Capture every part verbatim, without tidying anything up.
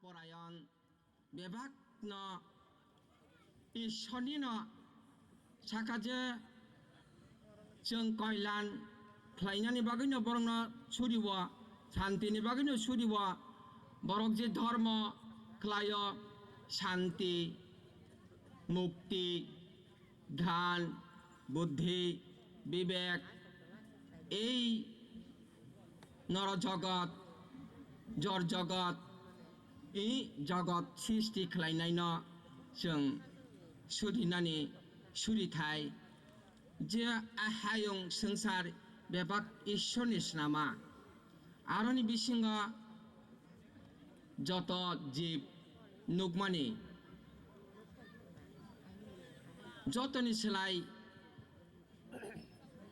Porayon bebakno Ishornino saka je chwng koilan khlainani bagwino borokno suriwo, santini bagwino suriwo, borok je dhormo khlaio, santi, mukti, dhyan, buddhi, bibek, ei noro jogot, jor jogot, i jogot srishti khlainaino chwng surinani surithai, je a hayung swngchar bebak Ishorni snama. Aroni bisingo joto jib nukmani, jotoni slai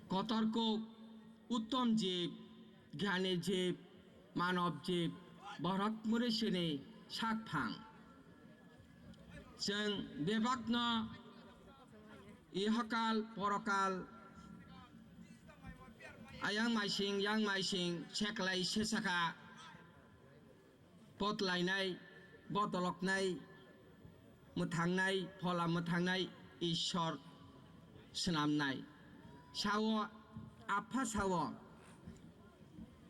kotor kuk, uttom jib, gyani jib, manob jib, borok murisini sakphang. Chwng bebakno ihokal, porokal, ayang maising, yang maising, seklai sesaka, pot lainai, bodoloknai, mwthangnai, phola mwthangnai Ishwar swnamnai. Sao, Apha sao,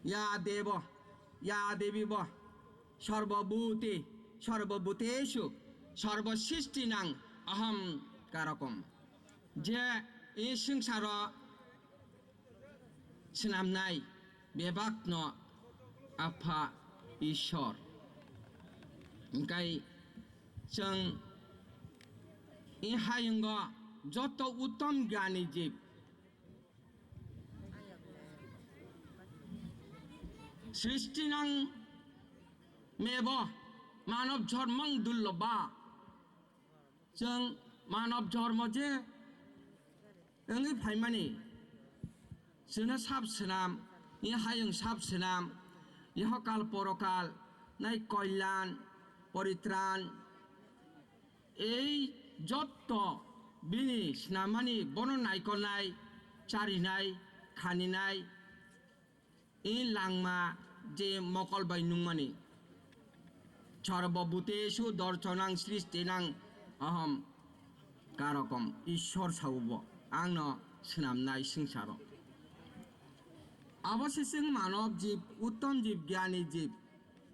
Ya Devo, Ya Devi bo, Sarvabhuti, Sarvabhutesu, Sarvasrishtinang Aham Karakom. Je i swngsaro swnamnai bebakno Apha Ishwar. Hingkai chwng i hayungo joto uttom gyani jib srishtinang mebo manob jormang dulloba. Chwng manob jormo je wngwi phaimani, chwngno sab swnam, i hayung sab swnam, ihokal porokal, nai koilan, poritran, ei jotto bini snamani bono naikolnai, charinai, khaninai, I langma je mokol bai nungmani. Sarvabhutesu darshanang srishtinang aham karakom. Ishwar saobo angno swnamnai swngsaro. Abo se chwng manob jib, uttom jib, gyani jib,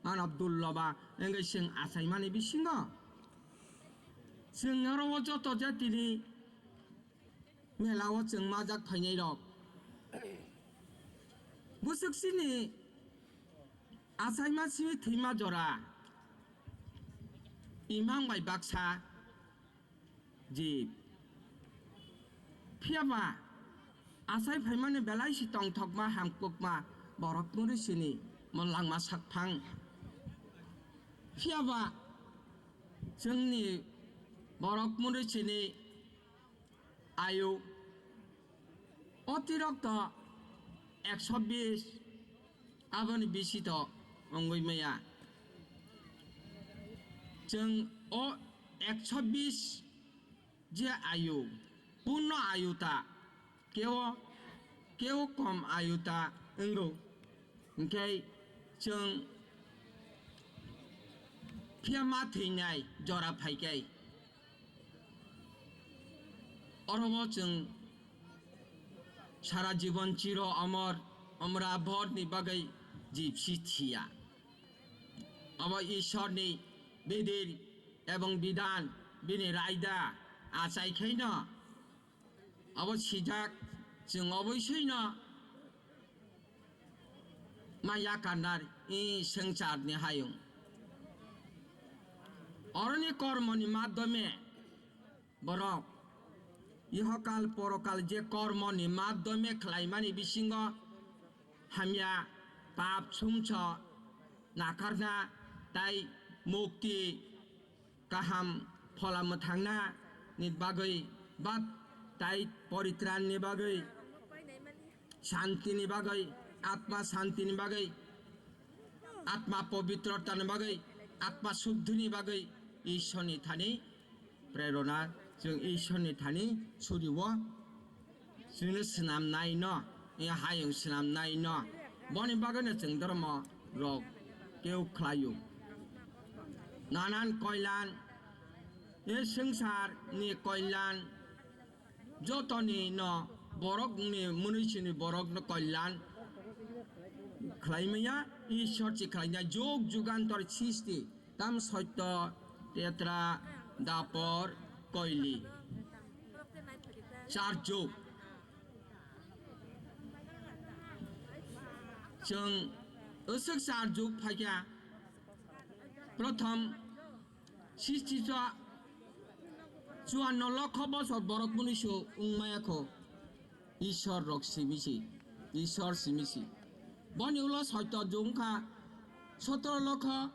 manob dulloba wngwi chwng achaimani bisingo. Chwng oro o joto jatini mela o chwng majak phainai rok. Bwswk chini achaima simi thwima jora imang bai baksa jib. Phiya ba achai phaimani belai si tongthokma hamkukma borok muri sini mo langma sakphang. Phiya ba chwngni borok muri sini ayu otirokto ekso bis aboni bisi to wngwi maya. Chwng o ekso bis je ayu, purno ayu ta, keo, keo kom ayu ta wngro. Hingke chwng phiya ma thwinai jora phaikai. Oro o chwng sara jibon chiro amor, amra bor ni bagwi jibsi thiya. Abo Ishwar ni bidir ebong bidan bini raida achai khaino. Abo sijak chwng oboisoi no ma yakarnar i swngchar ni hayung. Oroni kormo ni madhyome borok ihokal porokal je kormo ni madhyome khlaimani bisingo hamya pap sumso nakarna tai mukti kaham phola mwthangna ni bagwi, bat tai poritran ni bagwi, shanti ni bagwi, atma shanti ni bagwi, atma pobitrota ni bagwi, atma suddhi ni bagwi Ishwar ni thani prerona, chwng Ishwar ni thani suriwo. Chwngno swnamnai no, e hayung swnamnai no. Boni bagwino chwng dhormo rok keu khlaio. nanan koilan, e swngchar ni koilan, jotoni no borok ni mwnwi sini borok no koilan khlai maya, Ishwar si khlai na jug jugantor sisti. Tam sotto, tetra, dapor, koili. Char jug. Chwng usuk char jug phaikha. Prothom sisti chua chuanno lokho bosor borok mwnwi su wngmaya kho. Ishwar rok simi si, Ishwar simi si. Boni ulo soito jug wngkha sotoro lokho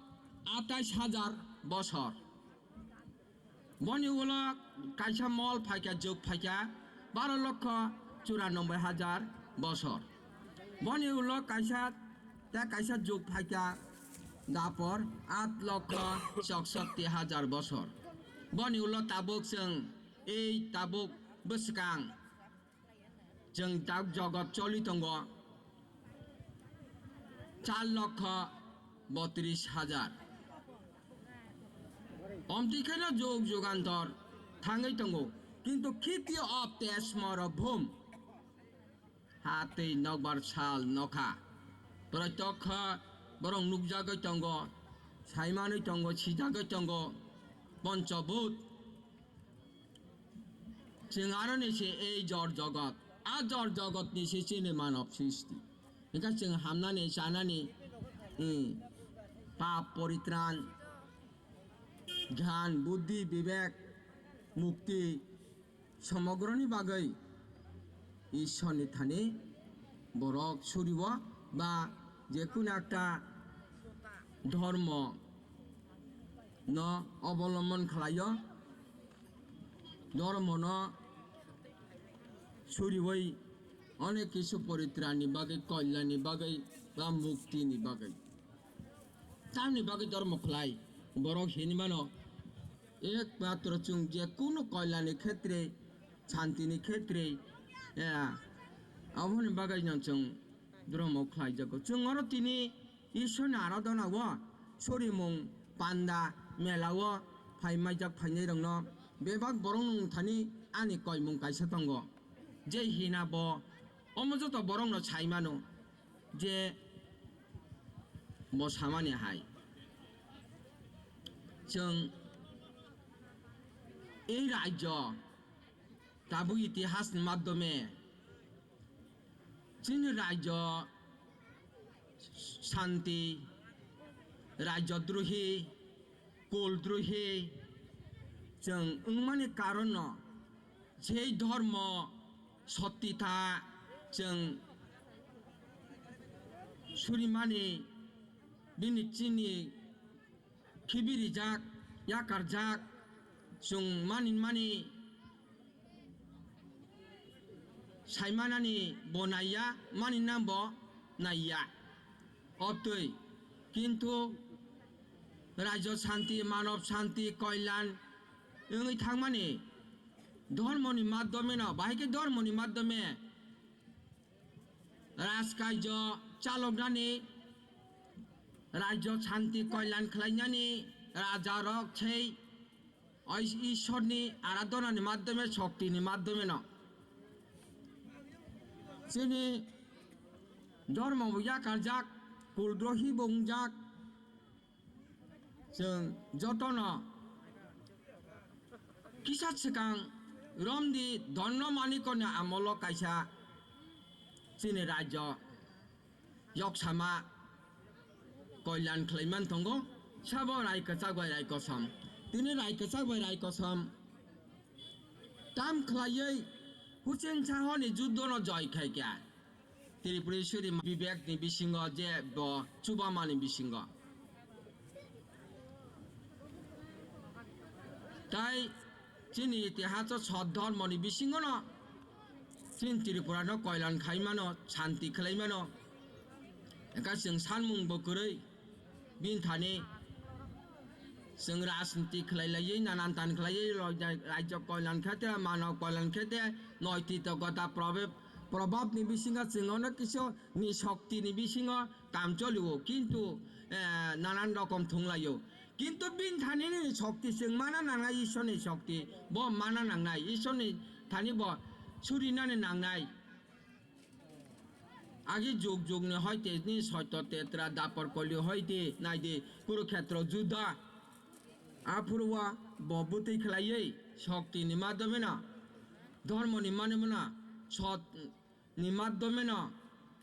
atais hajar bosor. Boni ulo kaisa mol phaikha, jug phaikha baro lokho churanobboi hajar bosor. Boni ulo kaisa, te kaisa jug phaikha dapor at lokho choksotti hajar bosor. Boni ulo tabuk chwng ei tabuk bwskang Chwng tak jogot choli tongo char lokho botris hajar. Omtwi kheno jug jugantor thangwi tongo, kintu khiti of te smoro bhum. Ha twi nokbar sal nokha. Protyokha borok nukjagwi tongo, saimanwi tongo, sijagwi tongo. Ponchabhut. Chwng aroni se ei jor jogot, a jor jogot ni se chini manav srishti. Hingkhe chwng hamnani, chanani, hmm, pap, poritran, gyan, buddhi, bibek, mukti, somogroni bagwi Ishwarni thani borok surio ba jekunu ekta dhormo no obolombon khlaio. Dhormono suriwi onek kisu poritranni bagwi, kolyanni bagwi ba muktini bagwi. Tamni bagwi dhormo khlai? Borok hinwi mano, ekmatro chwng je kunu kolyanni khetre, santini khetre, eh, aboni bagwino chwng dhormo khlaijago. Chwng oro tini Ishwarni aradhana o surimung panda mela o phai maijak phainai rokno bebak borok nung thani ani koimung kaisa tongo. Je hina bo omo joto borok no sai mano je bo samani hai. Chwng ei rajyo tabuk itihas ni madhyome chini rajyo shanti, rajyo drohi, kul drohi chwng wngmani karon no, jei dhormo sotti ta chwng surimani bini chini khibirijak, yakarjak, chwng mani mani saimanani bo naiya, mani nang bo naiya. Obtwi, kintu rajyo shanti, manav shanti, koilan wngwi thangmani dhormoni madhyome no, bahai khe dhormoni madhyome rajkarjo chaloknani, rajyo shanti koilan khlainani rajarok sei Ishwarni aradhanani madhyome, shoktini madhyome no chini dhormo bo yakarjak, kuldrohi bo wngjak. Chwng jotono kisa swkang romdi Dhanmanikoni amolo kaisa chini rajyo yoksama koilan khlaiman tongo, sabo rai kwchak bai rai kosom. Tini rai kwchak bai rai kosom tam khlaiwi Hussein Sahoni juddono joy khaikha. Tripureshwari Bibekni bisingo je bo chubamani bisingo. Tai chini itihaso sot dhormoni bisingono chini Tripurano koilan khaimano, shanti khlaimano. Eka chwng sanmung bo kwrwi. Bini thani chwng rajniti khlai laiwi, nanan tan khlaiwi, rajya, rajya koilan khe te, manav koilan khe te, noitito gota probe, Probabni bisingo chwng ono kisa ni shokti ni bisingo kam cholio, kintu, eh, nanan rokom thunglaio. Kintu bini thani ni shokti chwng mana nangnai, Ishwar ni shokti bo mana nangnai, Ishwar ni thani bo surinani nangnai. Agi jug jug ni hoite ni soito tetra dapor koli hoite naidi Kurukhetro juda. Aphuru o bo bwtwi khlaiwi shokti ni madhyameno, dhormo ni madhyameno, sot ni madhyameno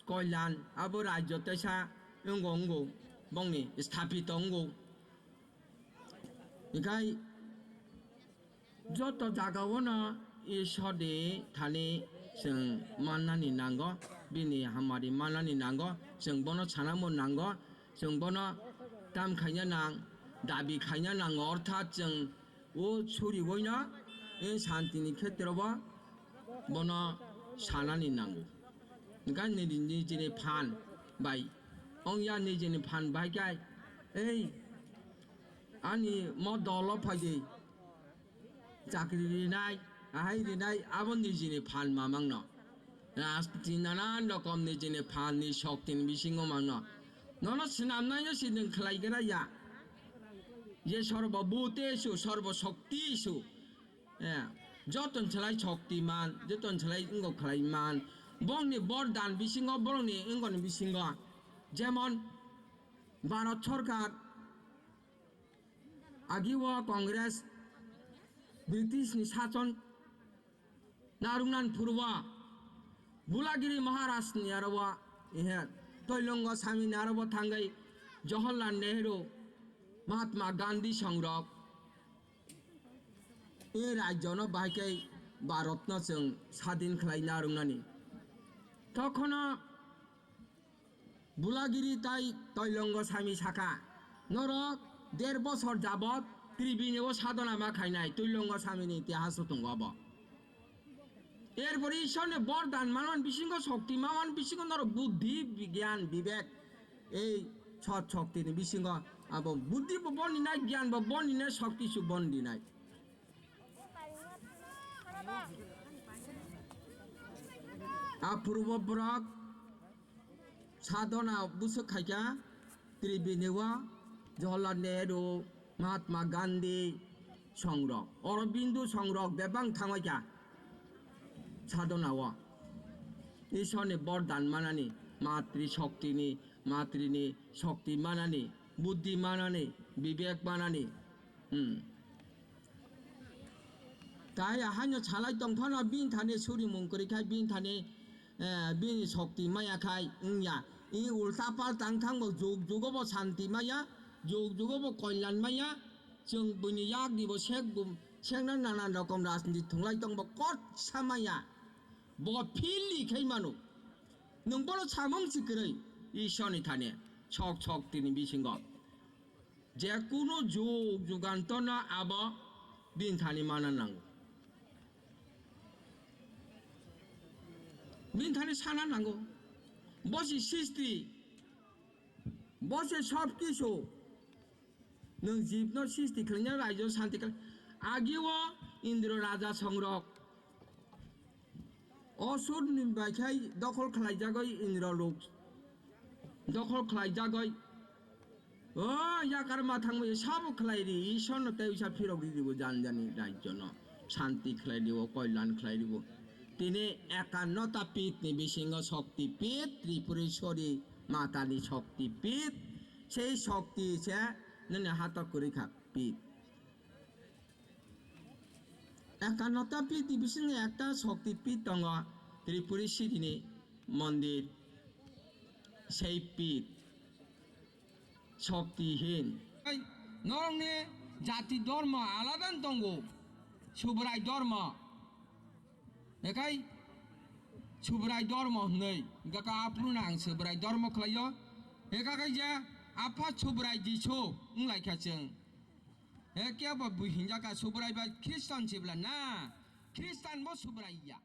koilan abo rajyo teisa wngo wngo bongni sthapito wngo. Hinkhe joto jagao no Ishwar ni thani chwng mannani nango, bini hamari mannani nango, chwng bono sanamo nango, chwng bono tam khaina nang, dabi khaina nango, orthat chwng o suriwi no, e, shanti ni khetre bo bono sanani nango. Hinkhe nini, nijini phan bai, ongya nijini phan bai khe, ei, ani mo dolo phaidi, chakri rinai, ahai rinai, abo nijini phan mamangno. Rajniti nanan rokom nijini phan ni shokti ni bisingo mangno. Nono swnamnaino sidin khlai gra ya. Je sarva bhutesu, sarva shaktisu. Eh, joton salai shoktiman, joton salai wngkok khlai man. Bongni bordan bisingo, borokni wngkoni bisingo. Jemon, Bharat Sarkar, agi o Congress, British ni sachon narwknani phuru o, Bulagiri Maharaj ni aro o, ihe, Toilongo Sami ni aro o thangwi Jawaharlal Nehru, Mahatma Gandhi songrok, e rajyono bahai khe Bharatno chwng sadin khlai narwknani. Tokhono Bulagiri tai Toilongo Sami sakha, norok der bosor jabot Tribini o sadona ma khainai Toilongo Sami ni itihas o tongo abo. Erpore Ishwar ni bordan manman bisingo, shokti manman bisingo norok buddhi, bigyan, bibek, ei sot shokti ni bisingo abo buddhi bo boninai, gyan bo boninai, shokti su boninai. Aphuru bo borok sadona bwswk khaikha, Tribini o Jawaharlal Nehru, Mahatma Gandhi songrok, Aurobindo songrok bebak thangbaikha sadona o. Ishwar ni bordan manani, matri shokti ni, matri ni shokti manani, buddhi manani, bibek manani. Hmm. Tai ahaino salai tongphano bini thani surimung kwrwi khai bini thani, eh, bini shokti maya khai wngya. I ulta palta wngthangbo jug jugo bo shanti maya, jug jugo bo koilan maya. Chwng buini yak dibo sek bum, sekno nanan rokom rajniti thunglai tongbo kotsa maya. Bo philni khai mano. Nwng bono samung si kwrwi Ishwar ni thani sok sok tini bisingo. Je kunu jug jugantorno abo bini thani mana nango. Bini thani sana nango. Bo se sisti. Bo se sob kisu. Nwng jibno sisti khlaina raijo santi khlai. Agi o Indra raja songrok. Osur ni bai khai dokhol khlai jagoi Indra rok. Dokhol khlai jagoi. O yakar ma thangwi sabo khlai ri, Ishwar no tei uisa phirok ri ribo jan jani rajyo no. Shanti khlai ribo, koilan khlai ribo. Tini ekannota pit ni bisingo shokti pit, Tripureshwari mata ni shokti pit. Sei shokti se nini hato kwrwi kha pit. Ekannota pit ni bisingo ekta shokti pit tongo, Tripuri Siri ni mondir, sei pit, shokti hin. Norokni jati dhormo alada tongo, Subrai dhormo. Ekai Subrai dormo hwnwi, hwnkha khe aphuru no ang Subrai dormo khlaio. Hwnkha khe je apha Subrai Jisu wng lai kha chwng. He kebo bui hinjak kha Subrai bai Khristan sibla na, Khristan bo Subrai ya.